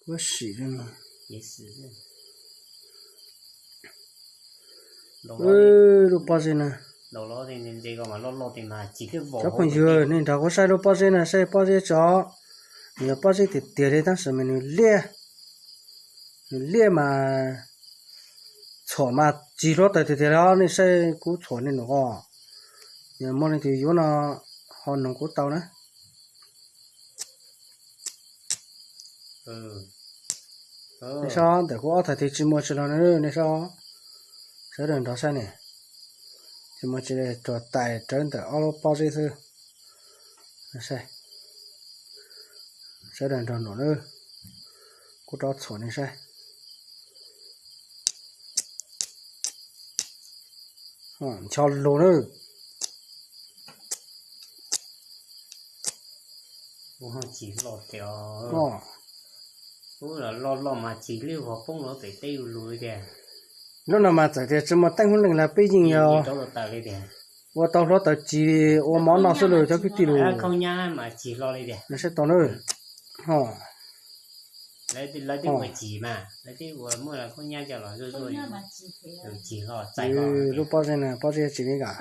Ua sim, lub pob zeb na. Cov phooj ywg, nej nrog kuv saib lub pob zeb na, saib pob zeb tso. Nws yog pob zeb tiag tiag li tab sis mas nws liab, nws liab mas txhuam mas tsis hluav taws tiag tiag li os. Nej saib kuv txhuam nej num os. Yog muaj leej twg yuav no ho noog kuv tau na. Nej saib ntawm kuv ob txhais tes tsis muaj tsis los na, nej saib, sawv daws nrog saib ne. Tsis muaj tsis, tuag tais rawv ntawm ob lub pob zeb xwb. Sawv daws nrog num na, kuv rov txhuam nej saib. Ncho lus na. Lub no mas txawm tias tsis muaj teeb hub leej los peb yeej yog ua tau hluav taws ci ua mov noj xwb los cov kwv tij lus. Saib tau na. Lub pob zeb na, pob zeb tsis li kam.